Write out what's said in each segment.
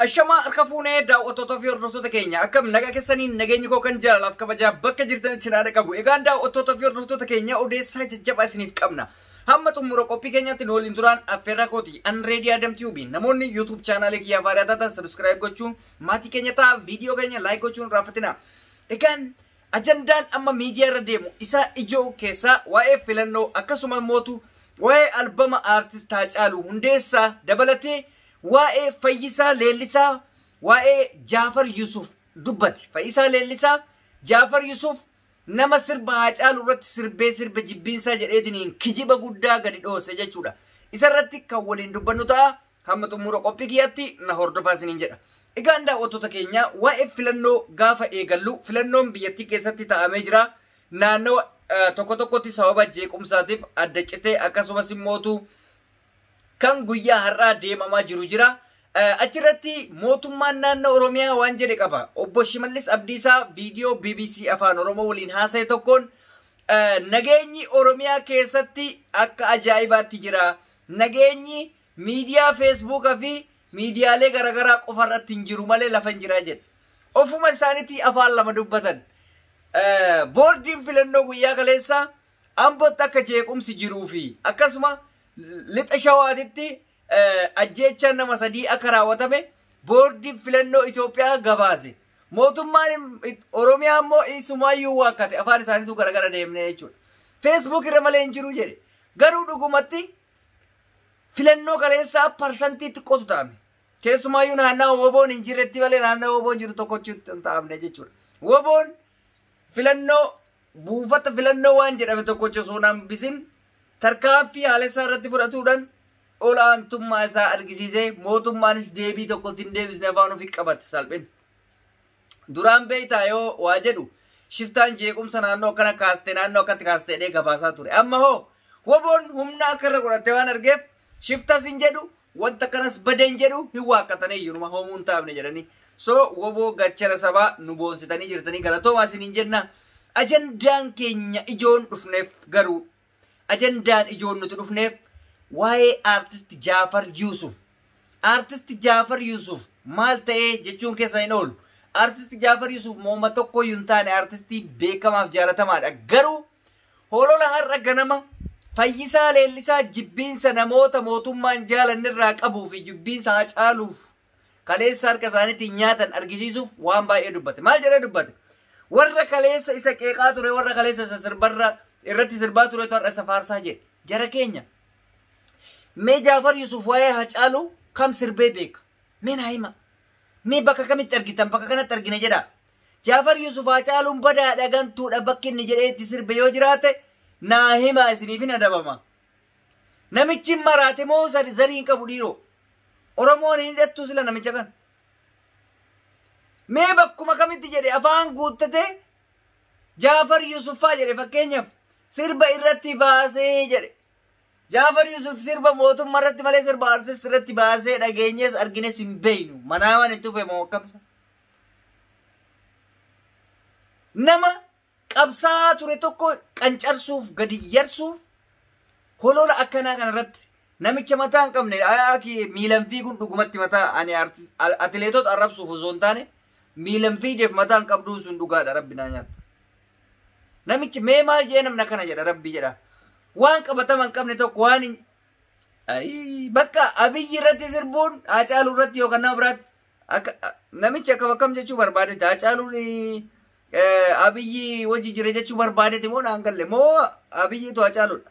Ashamaa harka fuunee daawwattoota fi hordoftoota keenya akkam nagaa keessaniin nageenyi koo kan jaalalaaf kabajaa bakka jirtanitti isin haadha qabu. Egaan daawwattoota fi hordoftoota keenya odeessaa jajjabaa isiniif qabna. Hamma xumura qophii keenyaatti nu waliin turaan affeerraa kooti. An Reedii Adam Tube. Namoonni YouTube chaanaalii kiyyaa faayidaa taatan subscribe gochuun maatii keenya ta'a, viidiyoo keenya like gochuun raafatina. Egaan ajandaan amma miidiyaa irra deemu isa ijoo keessaa waa'ee filannoo akkasuma mootu waa'ee albama aartist Haacaaluu Hundeessaa dabalatee waa'ee Fayyisaa Leellisaa waa'ee Jaafar Yusuf dubbate. Fayyisaa Leellisaa Jaafar Yusuf nama sirba Haacaaluu irratti sirbee sirba jibbiinsaa jedheetiniin kijiba guddaa gadi dhoose jechuudha. Isa irratti kan waliin dubbannu ta'a. Hamma xumura qophii kiyyaatti na hordofaa isiniin jedha. Egaan daawwattoota keenya waa'ee filannoo gaafa eegallu filannoon biyyattii keessatti taa'amee jira. Naannoo tokko tokkotti sababa jeequmsaatiif adda citee akkasumas immootu kan guyyaa har'aa deemamaa jiru jira. Achirratti mootummaan naannoo Oromiyaa waan jedhe qaba. Obbo Shimallis Abdiisaa viidiyoo BBC Afaan Oromoo waliin haasa'e tokkoon nageenyi Oromiyaa keessatti akka ajaa'ibaatti jira. Nageenyi miidiyaa Feesbuukaa fi miidiyaalee garaagaraa qofa irratti hin jiru malee lafa hin jiraa jedhe. Ofuma isaaniitti afaan lama dubbatan. Boordiin filannoo guyyaa kaleessaa Ambootti akka jeequmsi jiruu fi akkasuma lixa shawaatitti ajjeechaan nama sadii akka raawwatame boordiin filannoo Itoophiyaa gabaase. Mootummaan Oromiyaa immoo isumaayyuu waakkate afaan isaaniitu garagara deemne jechuudha. Feesbuuk irra malee hin jiru jedhe. Garuu dhugumatti filannoo kaleessaa parsantii xiqqootu ta'ame. Keessumaayyuu naannawaa woboon hin jirretti malee naannawaa woboon jiru tokkochi hin ta'amne jechuudha. Woboon filannoo buufata filannoo waan jedhame tokkochi osoo hin hambisin tarkaanfii haala isaa irratti fudhatuudhaan olaantummaa isaa argisiisee mootummaanis deebii tokkotti hin deebisne afaan ofii qabate salphina. Duraan beektaa yoo waa jedhu shiftaan jeequmsa naannoo akkana kaastee naannoo akkatti kaastee dhee gabaasaa ture. Amma hoo woboon humna akka irra godhatte waan argeef shiftas hin jedhu wanta kanas badee hin jedhu hin waaqqatanii iyyuu hoomuu hin taafne jedhanii. So woboo gachana sabaa nu boonsitanii jirtanii galatoomaa isiniin jenna. Ajandaan keenya ijoon dhufneef garuu ajandaan ijoon nuti dhufneef waa'ee aartist Jaafar Yusuf. Aartist Jaafar Yusuf maal ta'ee jechuun keessa hin oolu. Aartist Jaafar Yusuf mooma tokko hin taane aartistii beekamaaf jaalatamaadha. Garuu holola har'a ganama Fayyisaa Leellisaa jibbiinsa namoota mootummaan jaalanne irraa qabuu fi jibbiinsa Haacaaluuf kaleessa harka isaaniitiin nyaatan argisiisuuf waan baay'ee dubbate. Maal jedhee dubbate? Warra kaleessa isa qeeqaa ture, warra kaleessa isa sirbarra irratti sirbaa turetu har'a isa faarsaa jedhe. Jara keenya. Mee Jaafar Yusuf waa'ee Haacaaluu kam sirbee beeka? Mee naa hima. Mee bakka kamitti argitan? Bakka kanatti argina jedha. Jaafar Yusuf Haacaaluun badaadha gantuudha bakki inni jedhee itti sirbe yoo jiraate naa himaa isiniif hin adabama. Namichi maraate moo zarii hin qabu dhiiroo? Oromoon hin hidhattuu sila namicha kana. Mee bakkuma kamitti jedhe afaan guuttatee Jaafar Yusuffaa jedhe fakkeenyaaf sirba irratti baasee jedhe. Jaafar Yusuf sirba mootummaa irratti malee sirba aartist irratti baasee dhageenyees argines hin beeynu. Manaaman itti dhufe moo akkamsa? Nama qabsaa'aa ture tokko qancarsuuf gadi yarsuuf holola akkanaa kanarratti namicha mataa hin qabne miilan fiiguun dhugumatti mataa ani atileetota arrabsuuf osoo hin taane miilan fiideef mataa hin qabduun sun dhugaadha rabbi naa nyaata. Namichi mee maal jee namni akkana jedha rabbi jedha. Waan qabatama hin qabne tokko waan hin bakka Abiyyi irratti sirbuun Haacaaluu irratti yookaan nama biraatti akka namichi akkam akkam jechuu barbaadetti Haacaaluun Abiyyi wajji jira jechuu barbaadetti moo naan galle moo Abiyyitu Haacaaluudha.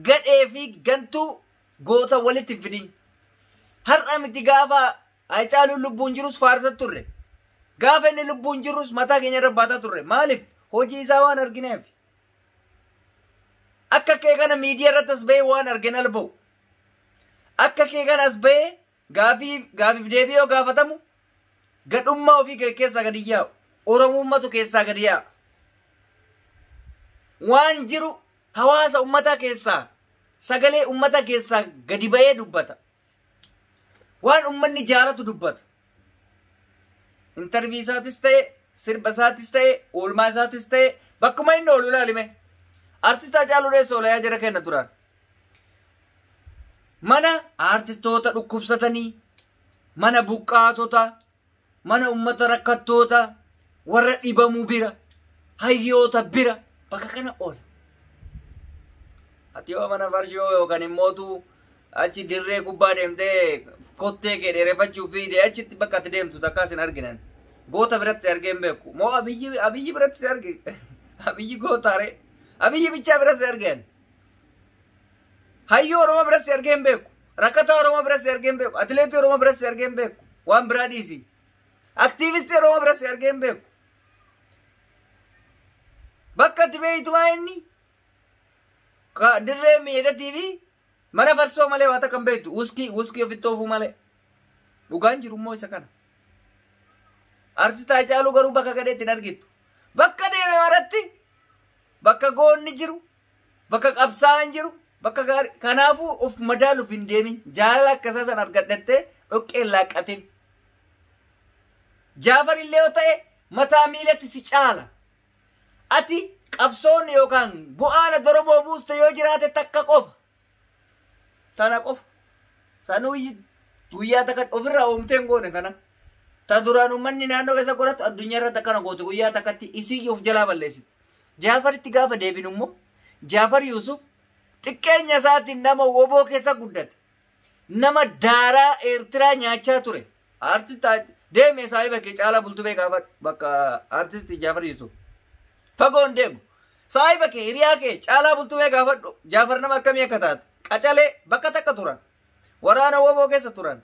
Gadhee fi gantuu goota walitti hin fidin. Har'a miti gaafa Haacaaluun lubbuun jirus faarsa turre. Gaafa inni lubbuun jirus mataa keenya irra baataa turre. Maaliif? Hojii isaa waan argineef. Akka kee kana miidiyaa irratti as bahee waan argin alba'u. Akka kee kana as bahee gaafiif deebii yoo gaafatamu gadhummaa ofii kee keessaa gadi yaa'u. Oromummatu keessaa gadi yaa'a. Waan jiru hawaasa uummataa keessaa sagalee uummata keessaa gadi bahee dubbata. Waan uummanni jaalatu dubbata. Intarvii isaatis ta'e, sirba isaatis ta'e, oolmaa isaatis ta'e, bakkuma inni oolu ilaalime. Artist Haacaaluu Hundeessaa oolayaa jira kenna duraan. Mana artistoota dhukkubsatanii, Mana buqqaatota, mana uummata rakkattoota, warra dhibamuu bira, hayyoota bira bakka kana oola. Ati yoo mana farshoo yookaan immootu achi dirree kubbaa deemtee kottee kee dheereffachuu fiide achitti bakka ati deemtu takkaas hin arginan. Goota biratti si argee hin beeku. Moo Abiyyi biratti si arge? Abiyyi gootaare. Abiyyi bichaa biratti si argeen. Hayyoo Oromoo biratti si argee hin beeku. Rakkataa Oromoo biratti si argee hin beeku. Atileetii Oromoo biratti si argee hin beeku. Waan biraa dhiisi. Aktiivistii Oromoo biratti si argee hin beeku. Bakka itti beeytu maa inni? Dirree miidhatii fi mana farsoo malee waan takka hin beektu. Wuskii ofitti oofuu malee. Dhugaan jiru immoo isa kana. Artist Haacaaluu garuu bakka gadheetti hin argittu. Bakka deeme maratti bakka goonni jiru, bakka qabsaa'aan jiru, bakka gaarii. Kanaafuu of madaaluuf hin deemin. Jaalala akkasaa san argadhattee dhoqqee hin laaqqatin. Jaafar illee yoo ta'e mataa miilatti si caala. Ati qabsoon yookaan bu'aan ati Oromoo buuste yoo jiraate takka qofa. Tana qofa. Sanuu guyyaa takka ofirraa oomtee hin goone kana. Ta duraan uummanni naannoo keessa godhatu addunyaa irratti akkana goote guyyaa takkatti isii of jalaa balleessite. Jaafaritti gaafa deebinu immoo Jaafar Yuusuf xiqqeenya isaatiin nama woboo keessa guddate. Nama daaraa Eertiraa nyaachaa ture. Artist deeme saahiba kee Caalaa Bultumee gaafadhu bakka artist Jaafar Yuusuf. Fagoon deemu. Saahiba kee hiriyaa kee Caalaa Bultumee gaafadhu. Jaafar nama akkamii akka taate. Qacalee bakka takka turan. Waraana woboo keessa turan.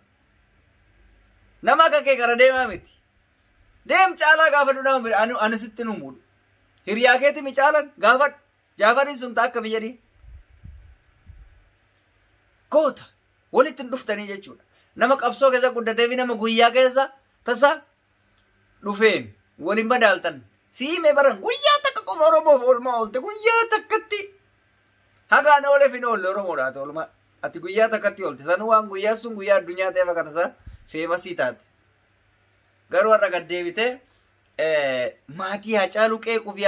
Nama akka kee kara deemaa miti. Deem Caalaa gaafadhu nama bira ani sitti nu muudhu. Hiriyaa keeti mi Caalan gaafadhu. Jaafariin sun ta'a akka biyyadii. Goota walitti hin dhuftanii jechuudha. Nama qabsoo keessa guddatee fi nama guyyaa keessa tasa dhufeen waliin madaaltan. Siimee baran guyyaa takka qofa Oromoof oolmaa oolte guyyaa takkatti. Hagaan ooleef hin oolle Oromoodhaati oolmaa. Ati guyyaa takkatti oolte. Sanuu waan guyyaa sun guyyaa addunyaa ta'e fakkaata isaa feemasii taate. Garuu har'a gad deebitee maatii Haacaaluu qeequuf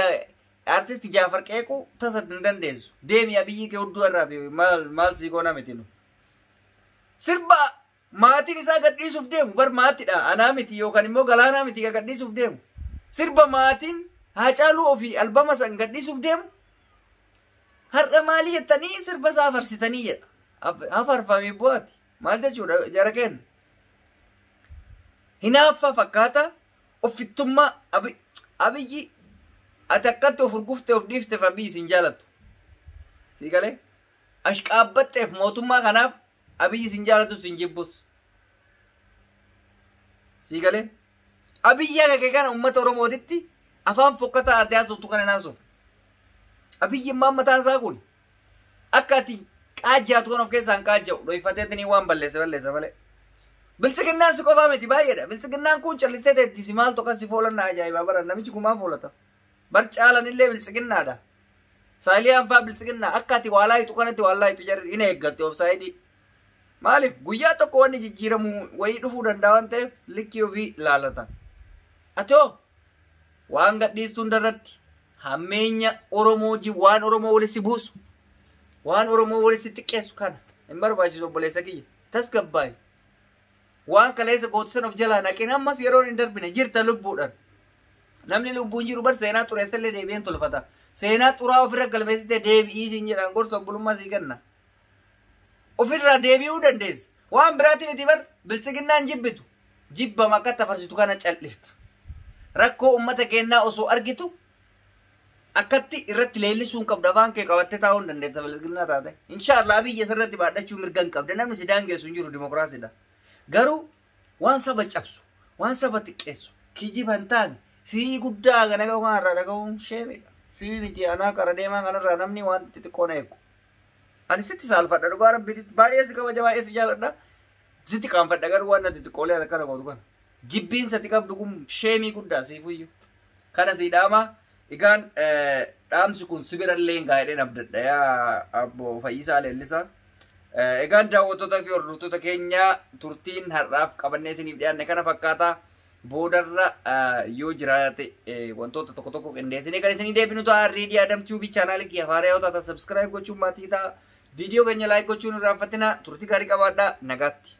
artist Jaafar qeequu tasa hin dandeessu. Deemi Abiyyi kee hudduu irraa fi maal sii goona miti nu. Sirba maatiin isaa gadhiisuuf deemu bar maatiidha. Anaa miti yookaan immoo galaanaa miti kan gadhiisuuf deemu. Sirba maatiin Haacaaluu ofii albama san gadhiisuuf deemu. Har'a maalii jettanii sirba isaa afarsitanii jedha. Afarfamee bu'aati. Maal jechuudha jara kenna. Hinaaffaa fakkaata ofittummaa Abiyyi ati akkatti of urguftee of dhiifteef Abiyyi sin jaalattu. Sii galee? Ashqaabbatteef mootummaa kanaaf Abiyyi sin jaalatu sin jibbus. Sii galee? Abiyyi akka kee kana uummata Oromootitti afaan fokkataa ati haasoftu kana naasuuf. Abiyyi immoo mataan isaa kun akka ati qaajjaatu kan of keessaan qaajja'u dho'ifateetinii waan balleesse balleessa malee. Biltsiginnaan si qofaa miti baay'eedha. Biltsiginnaan kun callistee teetti si maaltu akkas si foolanna ajaa'ibaa bara namichi kun maal foolata? Bar caalan illee biltsiginnaadha. Saaliyaan fa'aa biltsiginnaa akka ati waa laayitu kanatti waa laayitu jarri hin eeggatti oofsaayidii. Maaliif guyyaa tokko wanni jijjiiramu wayii dhufuu danda'a waan ta'eef likkii ofii ilaalata. Ati hoo waan gadhiistuu hundarratti hammeenya Oromoo waan Oromoo walitti buusu waan Oromoo walitti xiqqeessu kana hin barbaachisu obboleessa kiyya tasgabbaayi. Waan kaleessa gootisan of jalaa naqin ammas yeroon hin darbine jirta lubbuudhaan. Namni lubbuun jiru bar seenaa xureessallee deebi'een tolfata. Seenaa xuraa ofirra galmeessitee deebi'ii siin jedhaan gorsa obbolummaa sii kenna. Ofirraa deebi'uu dandeessa. Waan biraati miti bar biltsiginnaan jibbitu. Jibbama akka tafarsitu kana cal'ifta. Rakkoo uummata keenyaa osoo argitu akkatti irratti leellisuu hin qabdu afaan kee qabattee taa'uu hin dandeessa biltsiginnaa taate. Inshaallah Abiyyi asirratti baadhachuu mirga hin qabda. Namni si daangessu hin jiru dimokiraasiidha. Garuu waan saba cabsu, waan saba xiqqeessu, kijiba hin taane sii guddaa kana kanarraa dhaga'uun sheemidha. Sii miti anaa qara deemaa kanarraa namni waan xixiqqoo na eegu. Ani sitti saalfadha dhugaa rabbiitti baay'ee si kabaja baay'ee si jaaladha. Sitti qaanfadha garuu waan natti xixiqqoolee akkana gootu kana. Jibbiin sati qabdu kun sheemii guddaa siifuyyuu. Kana sii dhaama. Egaan dhaamsi kun sibirallee hin gaa'edheen abdadha yaa abbo Fayyisaa Leellisaa. Egaan daawwattoota fi hordoftoota keenya turtiin har'aaf qabannee isiniif dhiyaanne kana fakkaata. Boodarra yoo jiraate wantoota tokko tokko qindeessinee kan isinii deebinu ta'a. Riidii Adam Tube chaanaalii kiyya haaraa yoo taatan subscribe gochuun maatii ta'a. Viidiyoo keenya like gochuun irraanfatina. Turtii gaarii qabaadhaa. Nagaatti.